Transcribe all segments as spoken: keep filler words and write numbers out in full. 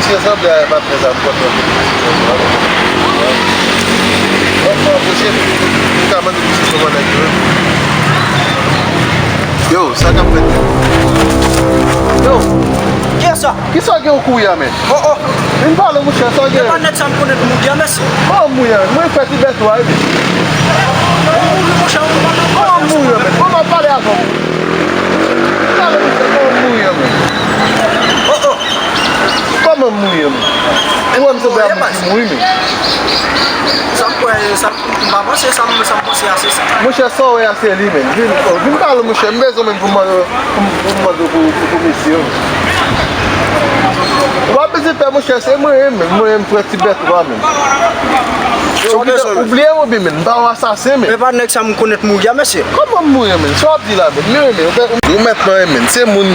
Misye sanble a pa fè sa m kontan. Anfen, misye, m ka mande misye kòman nèg yo. Yo, sa k ap fèt? Yo, kiyès sa? Kisa w gen w kouri a, men? Oh, oh. Vin pale, monchè, sa w gen? E pa nèg sa m konnen pou mouri a, mesye. Kòman mouri a? Mwen fè ti bèt ou a, wi. Ou mouri, monchè, ou pa nan... Kòman mouri a, men? Kòman pale avè w? Vin pale, monchè, kòman mouri a, men? Oh, oh. Kòman mouri a, men? Ou wè m sanble a moun ki mouri, men. Sa m kwè, sa m pa panse, sa m, sa m panse a, se sa. Monchè, sa w wè a, se li, men. Vin, oh, vin pale, monchè. M bezwen menm pou mwen. Pou m, pou m mande w pou, pou, pou mesye yo. Ou pa bezwen pè, monchè, se mwen menm, mwen menm, frè Tibèt la menm. Yo, ou bliye m oubyen, men, m pa yon asasen, men. E pa nèg sa m konnen mouri a, mesye. Kòman m mouri, men? Sa w ap di la, men? Mwen menm, ou mèt nan, men, se moun.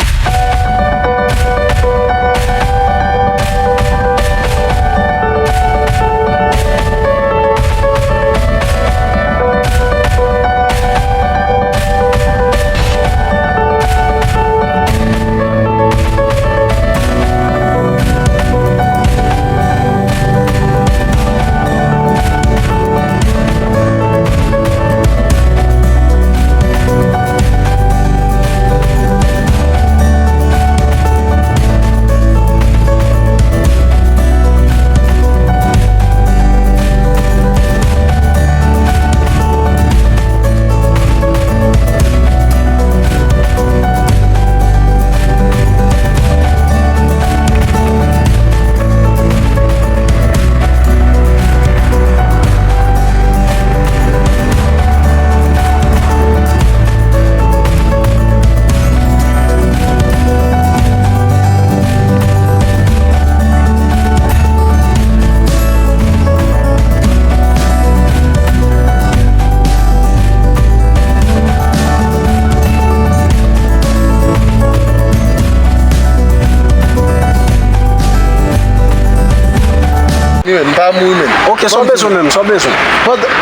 Wi, men, m pa mouri, men. Ok, sa w bezwen menm, sa w bezwen?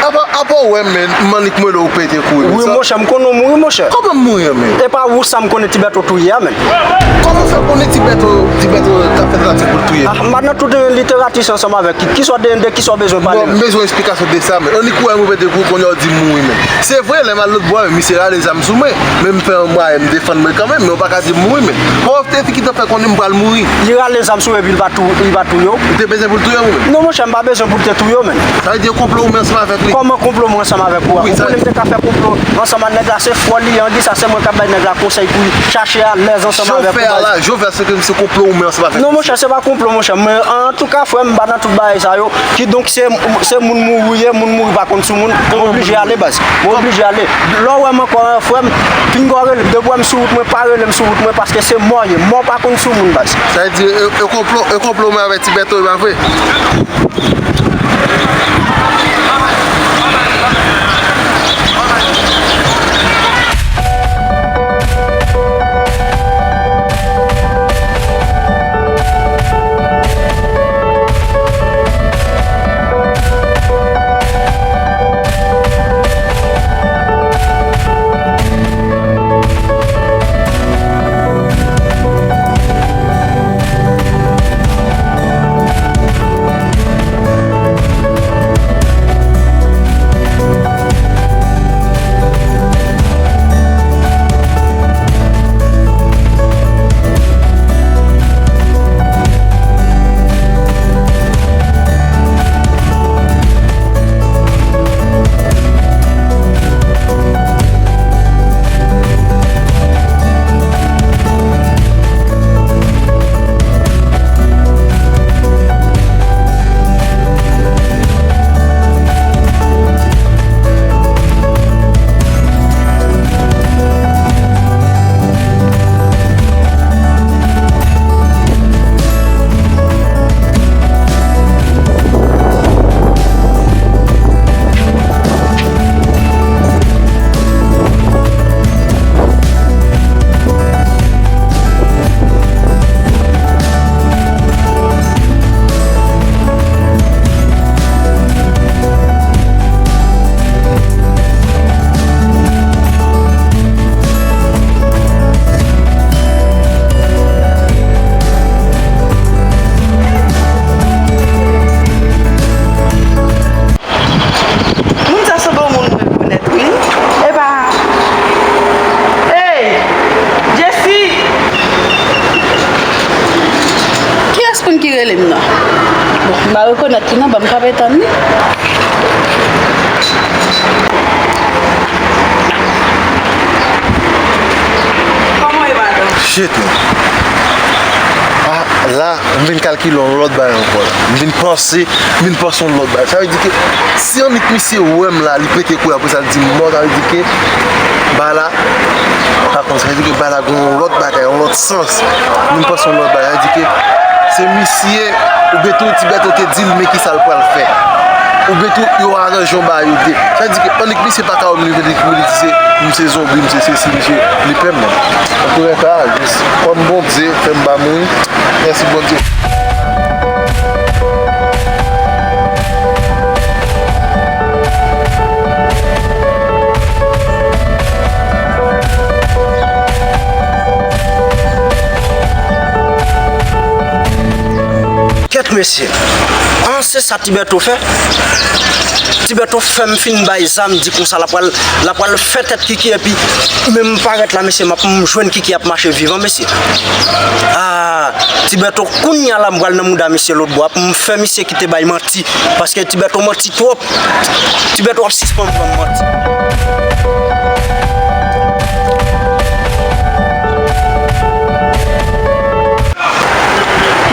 Apa, apa w wè m, men, m annik mele w pete kouri, men. Wi, monchè, m konnen w mouri, monchè. Kòman m mouri, men? E pa ou sa m konnen Tibèto touye a, men. Kòman w fè konnen Tibèto, Tibèto t ap fè tantativ pou l touye m? Ah, m pa nan tout literati sa ansanm avèk ki, ki sòt de, de ki sa w bezwen pale, men? Bon, m bezwen eksplikasyon de sa, men. Annik ou wè m pete kouri, kounye a w di m mouri, men. Se vre, lè m al lòtbò a, men misye rale zam sou mwen. Men m fè yon mwayen, m defann mwen kanmenm, men w pa ka di m mouri, men. Kòman w te fin ki te fè konnen m pral mouri? Li rale zam sou mwen epi li pa tou-, li pa touye w? Ou te bezwen pou l touye m, ou menm? Non, monchè, m pa bezwen pou l te touye w, men. Sa vle di e konplo ou men ansanm avèk li? Kòman konplo mwen ansanm avèk ou a? Wi, ou konnen m te ka fè konplo ansanm ak nèg la, se fò li ye, angi sa, se mwen k ap bay nèg la konsèy pou li chache alèz ansanm avèk ou. Jan w fè a la, jan w fè a, se ke se konplo ou men ansanm avèk li? Non, monchè, se pa konplo, monchè. Men, antouka, frè m, m pa nan tout bagay sa yo. Kidonk, se, se moun mouri ou ye, moun mouri pa konn sou moun. Mwen oblije ale, baz. Mwen oblije ale. Lè w wè m ankò, frè m, pinga w rele m. Depi w wè m sou wout mwen, pa rele m sou wout mwen, paske se mò w ye. Mò pa konn sou moun, baz. Sa vle di, e, e konplo, e konplo mwen avèk Tibèto, e pa vre? M pa rekonèt li non, ban m kanpe tann li. Kòman w ye, madanm? Shit, man. Ah, la, m vin kalkile yon lòt bagay ankò la. M vin panse, m vin panse yon lòt bagay. Sa vle di ke si annik misye wè m la, li pete kouri, apre sa l di m mò, sa vle di ke bagay la, pa konn, sa vle di ke bagay la gen yon lòt bagay, yon lòt sans. M vin panse yon lòt bagay, sa vle di ke se misye, oubyen tou Ti Bèto te di l men kisa l pral fè. Oubyen tou yo aranje yon bagay yo de. Sa vle di ke annik misye pa ka wè m, li vin di se, m se zonbi, m se sesi, misye, li pè m menm. Antoulèka, jis kòm Bondye fè m pa mouri. Mèsi Bondye. Kèt mesye, an se sa Ti Bèto fè? Ti Bèto fè m fin bay zam, di konsa l ap pral, l ap pral fè tèt Kiki, epi menm parèt la, mesye, m ap, m jwenn Kiki ap mache vivan, mesye. Ah, Ti Bèto, kounye a la, m pral nan mouda misye lòtbò a pou m fè misye kite bay manti, paske Ti Bèto manti twòp. Ti Bèto ap sispann ban m manti.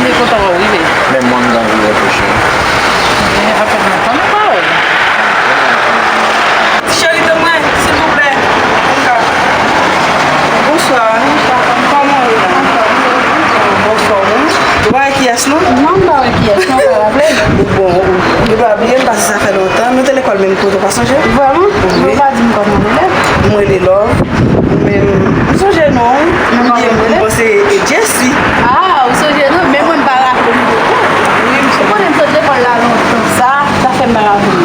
M byen kontan wè w rive. Men mwen, m t anvi wè tou, cheri. Men, anfèt, mwen pa nan pawòl. Cheri de mwen, silvouplè. Bonswa. Kòman w ye la? Bonswa, wi. Ou pa wè kiyès, non? Non, m pa wè kiyès, non, pa raple. Bon, ou, ou dwe bliye m, paske sa fè lontan. Nou te lekòl menm kote, ou pa sonje? Vrèman? Wi. Ou pa di m kòman w rele? M rele Love. Ou menm, m sonje non, wi. M bliye, m panse e Jessie. Ah, ou sonje non, men mwen m pa raple m poko. Wi, m sonje. Ou konnen m sot lekòl la lontan. Sa, sa fè m pa raple m.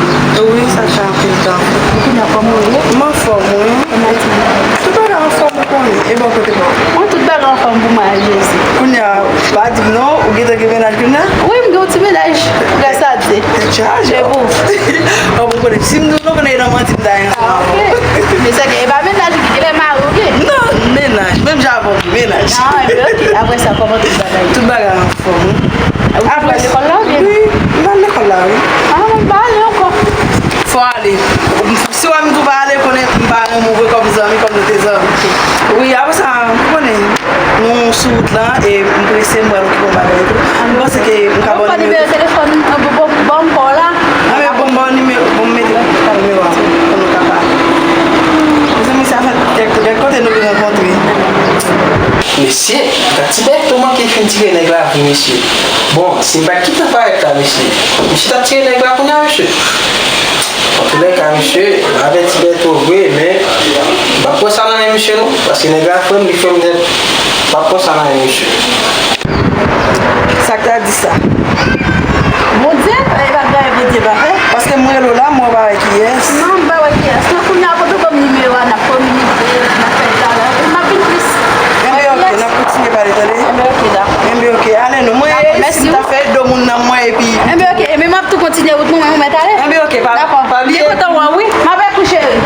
Wi, sa fè anpil tan. Kounye a kòman w ye? M anfòm, wi. Kòman w ti ye? Tout bagay anfòm, ou konnen. E bò kote pa w? Mwen, tout bagay anfòm pou mwen ak Jezi. Kounye a, pa di m non, ou gentan gen mennaj kounye a? Wi, m gen yon ti mennaj. Grasa Dye. Tèt chaje. E pou? An, pou konnen, si m di w non, konnen e nan manti m ta ye ansanm avè w. Ah, ok. Men sa gen, e pa mennaj ou ki genlè mari ou gen? Non, mennaj. Menm jan avè w, mennaj. Ah, enben, ok. Apre sa, kòman tout bagay? Tout bagay anfòm, wi. Ou apre lekòl la, oubyen? Wi, m al lekòl la, wi. Ah, mwen pa ale ankò. Fò w ale. Si w wè m di w pa ale, konnen m pa renmen w vre kòm zanmi, kòm nou te zanmi. Wi, apre sa, ou konnen, nou sou wout lan, e m prese, m pral okipe yon bagay tou. M panse ke m ka ba w nimewo telefòn. Ban m pa w la. Anben, ban m ba w nimewo, ban m mete nimewo a pou nou ka pale. Mezanmi, sa fè kèk, kèk kote nou vin rankontre. Mesye, gad Ti Bèto manke fin tire nèg la vre, mesye. Bon, si m pa t gentan parèt la, mesye, misye t ap tire nèg la kounye a, mesye. Antoulèka, mesye, m avèti Bèto vre, men m p ap pran sa nan men misye non, paske nèg la frè m, li frè m nèt. M p ap pran sa nan men misye. Sa k ta di sa? Bondye, e pa bagay Bondye pa fè. Paske m rele w la, m wè w pa wè kiyès. Non, m pa wè kiyès. Non, kounye a, kote w ban m nimewo a, n ap kominike, n ap fè talè. M ap vin plis. Enben, ok, n ap kontinye pale, tande? Enben, ok, dakò. Enben, ok, ale non. Mwen, si m ta fè do moun nan, mwen, epi. Enben, ok, enben, m ap tou kontinye wout mwen, mwen, mwen, talè. Enben, ok, pa, pa bliye. Byen kontan wè w, wi. M ap ekri, cheri.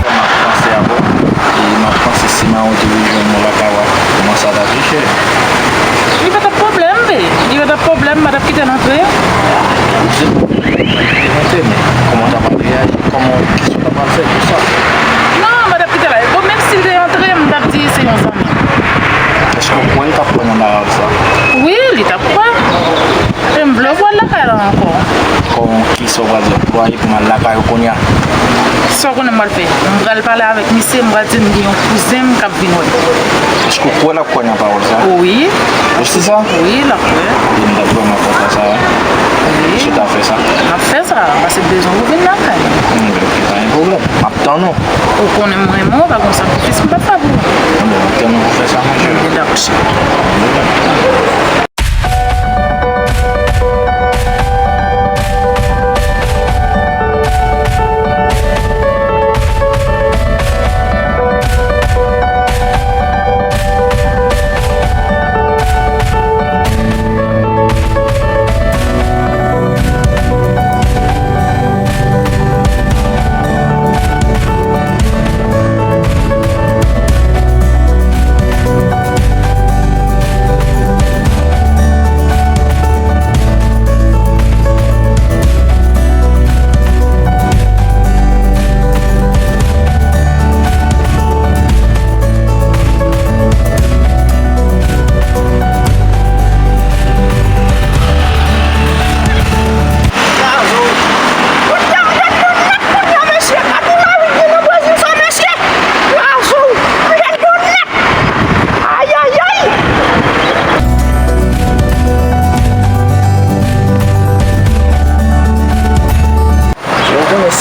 M ap panse avè w, e m ap panse si Maron te vin jwenn mwen lakay ou a, kòman sa t ap ye, cheri? Li pa t ap pwoblèm, be. Li pa t ap pwoblèm, m pa t ap kite l antre. Ou se te monte, men kòman w t ap reyaji? Kòman, kisa w t ap fè pou sa? Non, m pa t ap kite l ale. Bon, menm si l te antre, m t ap di se yon zanmi. Èske w kwè l t ap kwè nan bagay sa? Wi, li t ap kwè. E m vle w pral lakay la ankò. Kòman, kisa w pral di? Ou pral epi m al lakay ou kounye a? Sa w konnen m pral fè? M pral pale avèk misye, m pral di l m gen yon kouzen m k ap vin wè. Èske w kwè l ap kwè nan pawòl sa? Wi. Ou si sa? Wi, l ap kwè. E m t ap vrèman kontan sa, wi. Wi. Si w ta fè sa. M ap fè sa, paske m bezwen ou vin lakay mwen. Hmm, ok, pa gen pwoblèm. M ap tann ou. Ou konnen m renmen w, pa gen sakrifis m p ap fè pou ou. Bon, m ap tann ou pou fè sa, monchè. Byen, dakò, cheri.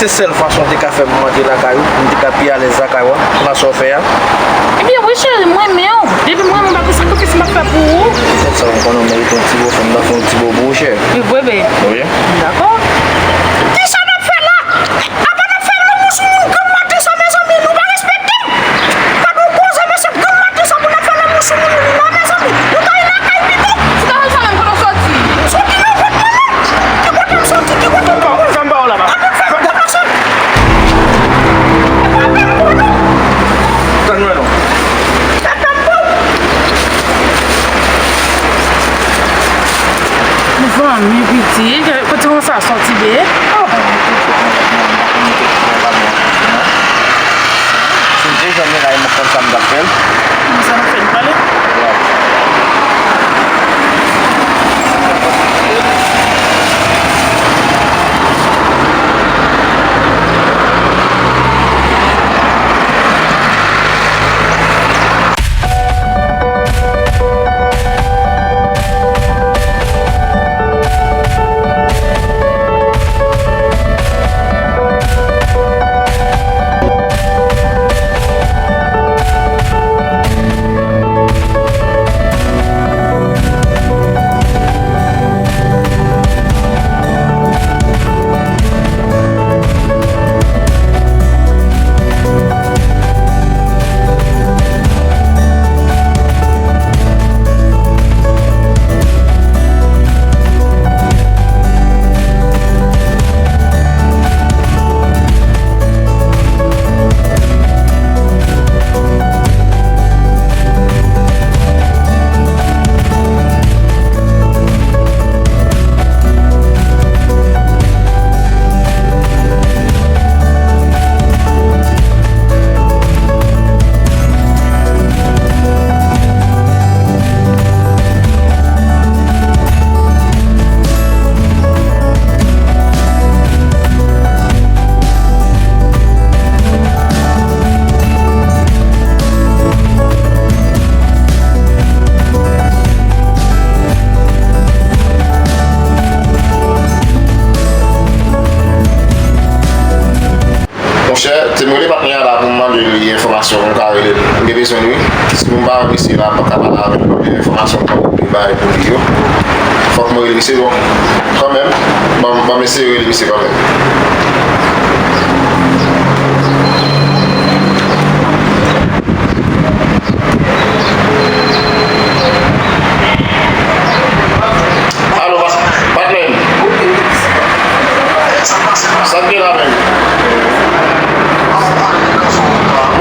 Se sèl fason w te ka fè m antre lakay ou, pou m te ka pi alèz lakay ou a, nan sa w fè a. Ebyen, wi, cheri, m renmen w. Depi m renmen w, m pa gen okenn kesyon m ap fè pou ou. Poutèt sa, m konnen w merite yon ti bo, fè m nan fè yon ti bo pou ou, cheri. Wi, bebe. Wi. Dakò. Kisa n ap fè la? Apa n ap fè lanmou sou moun granm maten sa, mezanmi? Nou pa respekte m. Gad yon koze, mesye, granm maten sa pou n ap fè lanmou sou moun la, mezanmi. Nou ta ye lakay pito. Ou ta fè sa menm kote w soti? Soti nan vant mwen menm. Ki kote m soti? Ki kote m soti? Fè m ba w la, ba. Apa fè m ba w la? Tann mwen non. Zanmi piti, kote konsa soti de? Oh. Si m te jwenn Miray, m konn sa m t ap fè l. Konsa n ap fè l pale? Monchè, te m rele patnè a la pou m mande li enfòmasyon pou m ka rele l. M te bezwen l wi. Si m pa wè misye la, m pa ka pale avè l, mande enfòmasyon pou li bay pou li yo. Fòk mwen rele misye, bon. Kanmenm, ban m, ban m eseye rele misye kanmenm. Alo, patnè m. Sa k gen la menm?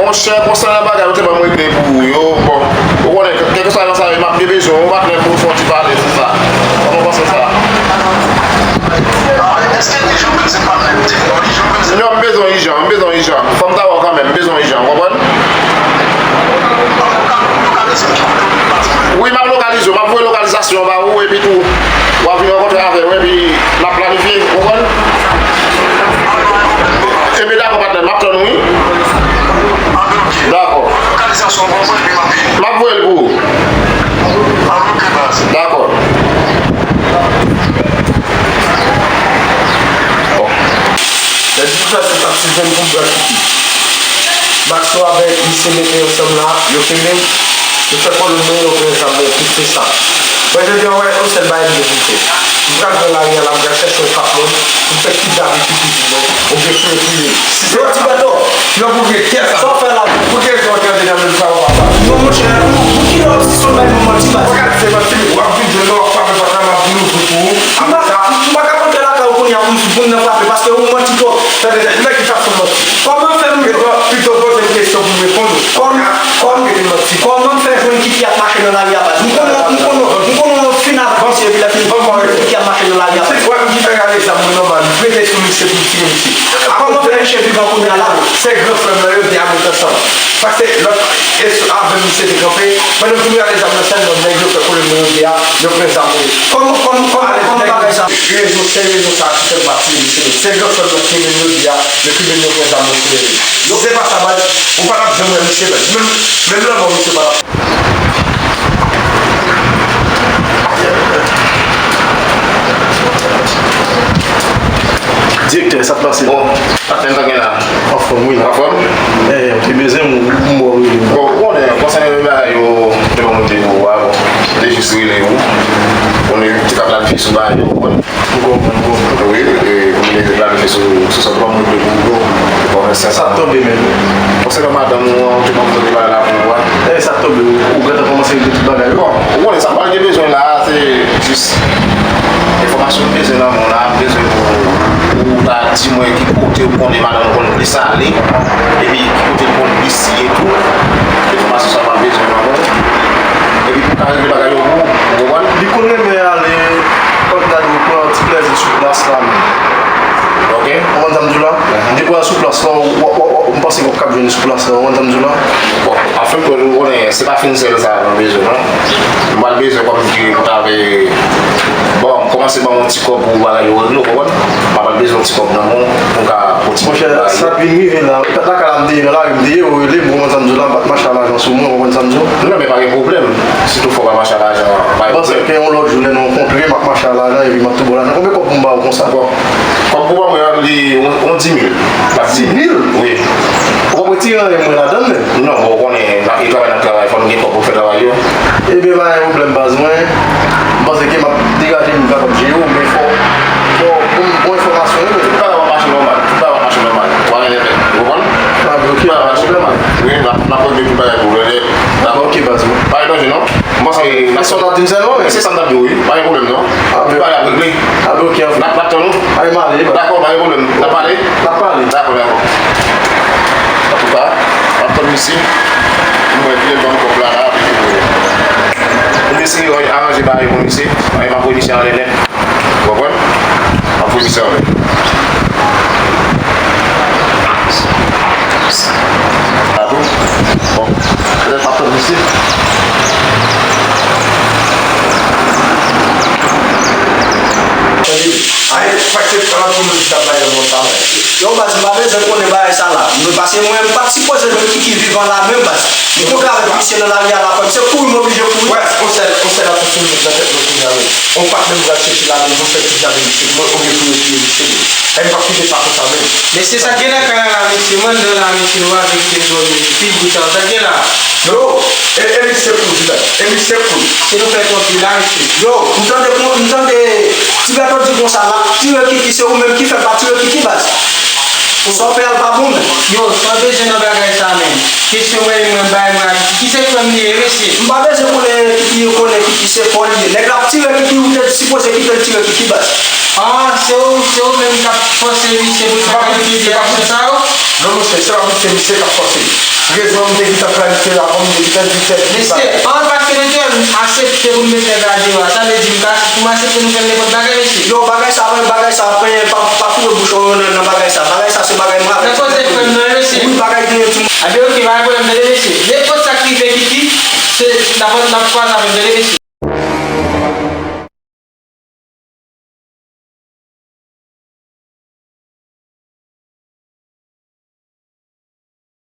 Monchè, konsènan bagay ou te ban m regle pou ou yo, bon, ou konnen, kèlkeswa jan sa ye, m ap gen bezwen yon patnè pou n fè yon ti pale sou sa. Kòman w panse sa? Non, m bezwen Ijan, m bezwen Ijan. Fò m ta wè w kanmenm, m bezwen Ijan, w konprann? Wi, m ap lokalize w, m ap voye lokalizasyon an ba ou, epi tou, w ap vin rankontre avè m, epi n ap planifye, w konprann? Ebyen, dakò, patnè, m ap tann ou, wi. Dakò. M ap voye l pou ou. Dakò. Bon. Lè di pou sa, se t ap si jwenn pou bwa kiki. Maxo avèk misye mete yo ansanm la, yo kenbe m, yo fè kolonn mwen, yo pran zam mwen, tout se sa. Mwen, jodi a, wè, yon sèl bagay m gen pou m fè. M pral pran lari a la, m pral chèche yon kap moun, pou m fè kidnape ti kouzin mwen, oubyen touye pou li. Si se pa sa, yo pou vye kè sa. Sa w fè la? Pou ki rezon w te antre nan menm travay sa? Non, monchè, pou, pou ki lè w ap di se yon bagay manti, baz? Ou pa ka di se manti, men w ap vin jwenn mwen, w ap frape pòt la, m ap vin ouvri pou ou. Apre sa, m pa ka rantre lakay ou kounye a pou m, pou m nan frape, paske ou manti twòp. Tande, nèg ki fason manti. Kòman fè m... Pito, pito poze m kesyon pou m reponn ou. Kòman, kòman, kòman m fè jwenn kiki ap mache nan lari a, baz? M konnen, m konnen, m konnen w fin avanse epi lè fini, kiki ap mache nan lari a, baz. Ou wè m ki fè rale zam mwen nòmal, m prete sou misye pou m tiye misye. Kòman fè misye vivan kounye a la? Se gran frè m nan, yo de a met ansanm. Paske lòt, e sou avè m misye te kanpe, pandan m fin rale zam nan, sèl lòt nèg yo fè kolonn mwen yo de a, yo pran zam yo. Kòman, kòman, kòman, kòman bagay sa? Rezon, se rezon sa ki fè m pa tiye misye. Se gran frè m nan ki kenbe m yo de a, yo kenbe m, yo pran zam yo tiye li. Yo se pa sa, baz, ou pa t ap janm wè misye, baz. Menm, menm lanmò misye pa t ap... Direktè, sa k pase? Bon. Patnè m, sa gen la? Anfòm, wi, la. Anfòm? Eh, ou te bezwen m, m wè w rele m. Bon, ou konnen, konsènan bagay yo, te ban mwen te pou ou a, bon, te jis rele ou. Konnen, te ka planifye sou bagay yo, ou konprann? M konprann, m konprann. Wi, e, pou mwen te planifye sou, sou sa, te ban mwen te pou ou, bon, se sa. Sa tonbe, men. Konsènan madanm ou an, ou te ban mwen te bagay la pou ou a. Eh, sa tonbe, ou, ou gentan kòmanse regle tout bagay yo. Bon, ou konnen sa, m pa gen bezwen la, se jis enfòmasyon m bezwen nan men w la, m bezwen pou, pou ou ta di mwen ki kote ou konnen madanm ou konn plis ale, epi ki kote l konn plis ye tou. Enfòmasyon sa m ap bezwen nan men w. Epi pou ka regle bagay yo pou ou, ou konprann? Li konn renmen ale, kòm ta di w pran ti plèzi sou plas la menm. Ok. Ou konprann sa m di w la? Depi w al sou plas la, w, w, w, w, m panse w ap kab jwenn sou plas la, ou konprann sa m di w la? Bon, anfen, ou konnen, se pa fin sèl sa m bezwen, non. M pral bezwen kòm ki pou ta ve, bon, kòmanse ban m yon ti kòb pou bagay yo regle, ou konprann? M pral bezwen yon ti kòb nan men w pou m ka kontinye. Monchè, sa vin rive la. Lakay la m te ye, nan lari m te ye, ou rele m, ou konprann sa m di w la, m pa t mache a lajan sou mwen, ou konprann sa m di w? Non, men pa gen pwoblèm. Si toutfwa w pa mache a lajan, pa gen pwoblèm. Paske yon lòt jou, lè nou rankontre, m ap mache a lajan, epi m ap tou ba w lajan. Konbyen kòb pou m ba w konsa? Bon, kòb pou w ban mwen an, li yon, yon di mil. Di mil? Wi. Ou p ap retire anyen mwen ladan l menm? Non, bon, ou konnen, n ap, e travay n ap travay, fò n gen kòb pou fè travay yo. Ebyen, pa gen pwoblèm, baz mwen. M panse ke m ap degaje m kapab jere w, men fò, fò pou m bon enfòmasyon, wi. Tout bagay w ap mache nòmal, tout bagay w ap mache nòmal. Ou pa gen lè pèt, ou konprann? Ah, ok, pa gen pwoblèm. Wi, n ap, n ap regle tout bagay pou ou, lè, lè, n ap. Ok, baz mwen. Pa gen danje, non. M panse n ap. Se sa w t ap di m sèlman, wi. Se sa m t ap di w, wi. Pa gen pwoblèm, non. Ah, tout bagay ap regle. Ah, ok, anfen. N ap, n ap tann ou. Ay, m ale, baz. Dakò, pa gen pwoblèm. N ap pale? N ap pale. Dakò, dakò. Antouka, m ap tann misye. M wè ki lè l ban m kòb la, la, epi pou, pou m eseye aranje bagay pou misye. Mwen, m ap voye misye anlè nèt. Ou konprann? M ap voye misye anlè. Sa tou? Bon, petèt m ap tann misye. Tande, ay, fè se trant minit k ap bay yon moun sa, men. Yo, baz, m pa bezwen konnen bagay sa la. Mwen, paske mwen, m pa t sipoze jwenn Kiki vivan la menm, baz. M kontre avèk misye nan lari a la, frè m. Se kouri m oblije kouri. Wè, on sèl, on sèl atansyon m met nan tèt mwen kounye a, wi. On pa t menm pral chèche lavi pou fè ti jaden misye pou mwen, oubyen pou yo touye misye, wi. E m p ap kite sa konsa menm. Mesye, sa k gen nan kay la, mesye? Mwen anndan la, mesye, nou pa vle kite m dòmi, wi. Pi boutan, sa k gen la? Yo, e, e misye kouri, la. E misye kouri. Se nou fè twòp wi la, mesye. Yo, m tande kon, m tande Ti Bèto di konsa, l ap tire Kiki, se ou menm ki fè l pa tire Kiki, baz. Sa w fè a l pa bon, men. Yo, sa w bezwen nan bagay sa a menm? Kesyon mwen menm, mwen bay mwen a Kiki. Kiki se frè m li ye, mesye. M pa bezwen konnen Kiki, konnen Kiki se fò li ye. Nèg la ap tire Kiki, ou te sipoze kite l tire Kiki, baz. Ah, se ou, se ou menm k ap fòse misye pou l pa kite aksyon sa yo? Non, monchè, se pa misye, misye k ap fòse. Rezon m te gentan planifye l avan, m te gentan di tèt li. Mesye, an, paske nou te aksepte pou n met nèg la deyò a, sa vle di m ka, pou m aksepte nou fè l nenpòt bagay, mesye? Yo, bagay sa, men, bagay sa, pa, pa foure bouch ou nan, nan bagay sa. Bagay sa, se bagay mwen avèk. Nan koze frè m nan, mesye. Wi, bagay de yon timoun. Anben, ok, pa gen pwoblèm, tande, mesye. Nenpòt sa k rive Kiki, se, n ap, n ap kwaze avè m, tande, mesye.